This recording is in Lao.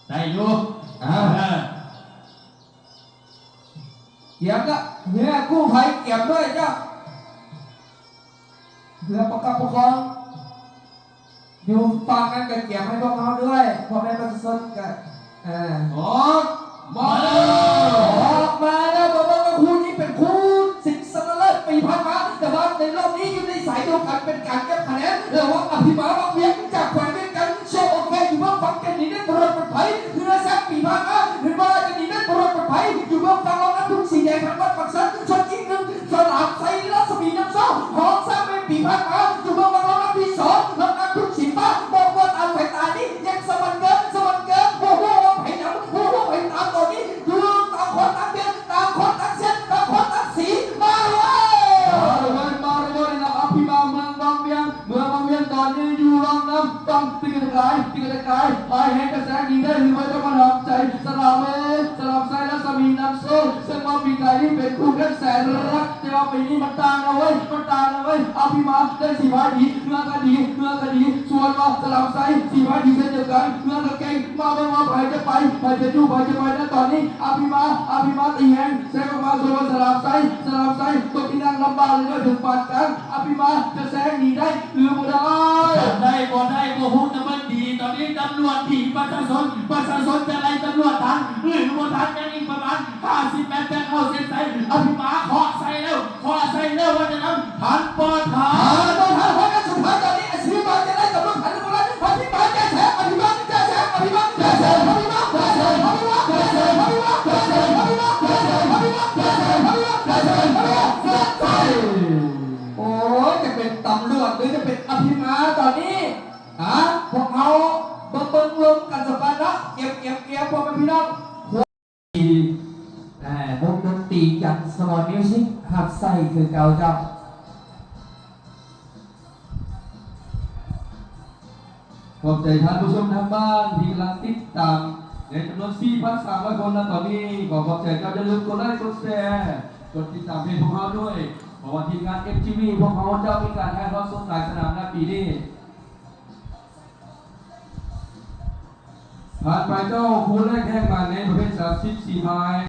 ໄດ້ຢູ່ ອ່າ ເອີ ກຽມລະ ເຮືອກູ້ໄພກຽມດ້ວຍເຈົ້າ ເຮືອປະກັບປະຄອງ ຢູ່ຝັ່ງນັ້ນກໍກຽມໃຫ້ພວກເຮົາດ້ວຍ ພໍ່ແມ່ປະຊາຊົນກໍ ເອີ ອອກມາແລ້ວ ອອກມາແລ້ວ ມາເບິ່ງວ່າຄູ່ນີ້ເປັນຄູ່ຊິງຊະນະເລີດປີຜ່ານມາ ແຕ່ວ່າໃນລອບນີ້ຢູ່ໃນສາຍດຽວກັນ ເປັນການເກັບຄະແນນລະຫວ່າງອະພິມາວັງວຽງ ຈາກແຂວງວຽງຈັນ ໂຊໂອເຄ ຢູ່ເບື້ອງຝັ່ງ ເຈນນີເນັດ ປະໂລດເປີດໄພ ເຮືອແຊມປີຜ່ານມາ ເຫັນວ່າຈະມີເມັດໂປຣດປອດໄພ ຢູ່ເບື້ອງຝັ່ງລອງນ້ຳທຸງສີແດງທາງວັດປາກຊັນ ຊົນອີກໜຶ່ງ ສະຫຼາມໄຊ ລັດສະໝີ ນ້ຳເຊາ ຮອງຊາເມ ປີຜ່ານມາ ຢູ່ເບື້ອງຝັ່ງລອງນ້ຳທີສອງ ລອງນ້ຳທຸງສີຟ້າ ບໍ່ກວດຕາມສາຍຕານີ້ ຍັງສະໝັນເກີນ ສະໝັນເກີນ ບໍ່ຮູ້ວ່າໃຜນຳ ບໍ່ຮູ້ໃຜຕາມ ຕອນນີ້ ຢູ່ຕ່າງຄົນຕ່າງເດີນ ຕ່າງຄົນຕ່າງເຊັນ ຕ່າງຄົນຕ່າງສີ ມາເວີຍ ມາເວີຍ ມາເວີຍ ນະ ອະພິມາເມືອງວັງວຽງ ເມືອງວັງວຽງຕອນນີ້ຢູ່ລອງນ້ຳຝັ່ງ ຕິກະແຕກກາຍ ຕິກະແຕກກາຍ ພາຍແຮງກະແສງດີໄດ້ຫຼືບໍ່ຕ້ອງມານຳໃຈ ສະຫຼາມເອີຍ ສະຫຼາມໄຊ ລັດສະໝີ ນ້ຳໂຊ ເຊິ່ງວ່າປີກາຍນີ້ເປັນຄູ່ກັນແສນຮັກ ແຕ່ວ່າປີນີ້ມັນຕ່າງແລ້ວເວີຍ ມັນຕ່າງແລ້ວເວີຍ ອະພິມາໄດ້ສີພາຍດີ ເຮືອກະດີ ເຮືອກະດີ ສ່ວນວ່າສະຫຼາມໄຊສີພາຍດີເຊັ່ນດຽວກັນ ເຮືອກະເກັ່ງ ມາເບິ່ງວ່າໃຜຈະໄປ ໃຜຈະຢູ່ ໃຜຈະໄປນະຕອນນີ້ ອະພິມາ ອະພິມາຕີແຮງ ແຊງອອກມາ ສ່ວນວ່າສະຫຼາມໄຊ ສະຫຼາມໄຊຕົກທີ່ນັ່ງລຳບາກເລີຍເດີ ເຖິງປານກາງ ອະພິມາຈະແຊງໜີໄດ້ຫຼືບໍ່ໄດ້ ບໍ່ໄດ້ ບໍ່ໄດ້ ບໍ່ຮູ້ນຳເບິ່ງດີ ຕອນນີ້ຕຳຫຼວດໜີປະຊາຊົນ ປະຊາຊົນຈະໄລ່ຕຳຫຼວດທັນຫຼືບໍ່ທັນ ຍັງອີກປະມານຫ້າສິບແມັດ ຈະເຂົ້າເສັ້ນໄຊ ອະພິມາເຄາະໃສ່ແລ້ວ ເຄາະໃສ່ແລ້ວ ວ່າຈະນຳ ທ່ານປະທານ ທ່ານປະທານ ພາຍໃນສຸດທ້າຍຕອນນີ້ ອະພິມາຈະໄລ່ຕຳຫຼວດທັນຫຼືບໍ່ທັນ ອະພິມາແຈກແສງ ອະພິມາແຈກແສງ ອະພິມາແຈກແສງ ອະພິມາແຈກແສງ ອະພິມາແຈກແສງ ໂອ້ຍ ຈະເປັນຕຳຫຼວດ ຫຼື ຈະເປັນອະພິມາຕອນນີ້ ຮະ ພວກເຮົາມາເບິ່ງລົມກັນສະກ່ອນເນາະ ກຽມ ກຽມ ກຽມ ພໍ່ແມ່ພີ່ນ້ອງ ທີ່ ເອີ ວົງດົນຕີຈັນສະໝອນມິວຊິກ ຮັບໃຊ້ຄືເກົ່າເຈົ້າ. ຂອບໃຈທ່ານຜູ້ຊົມທາງບ້ານທີ່ກຳລັງຕິດຕາມໃນຈຳນວນສີ່ພັນສາມຮ້ອຍຄົນນະຕອນນີ້. ຂໍຂອບໃຈເຈົ້າ. ຢ່າລືມກົດໄລກົດແຊ ກົດຕິດຕາມເພຈພວກເຮົາດ້ວຍ ເພາະວ່າທີມງານເອັມທີວີ ພວກເຮົາຈະມີການຖ່າຍທອດສົດຫຼາຍສະໜາມໃນປີນີ້. ຜ່ານໄປເຈົ້າ ຄູ່ແລກແຮງມາໃນປະເພດສາມສິບສີ່ພາຍ.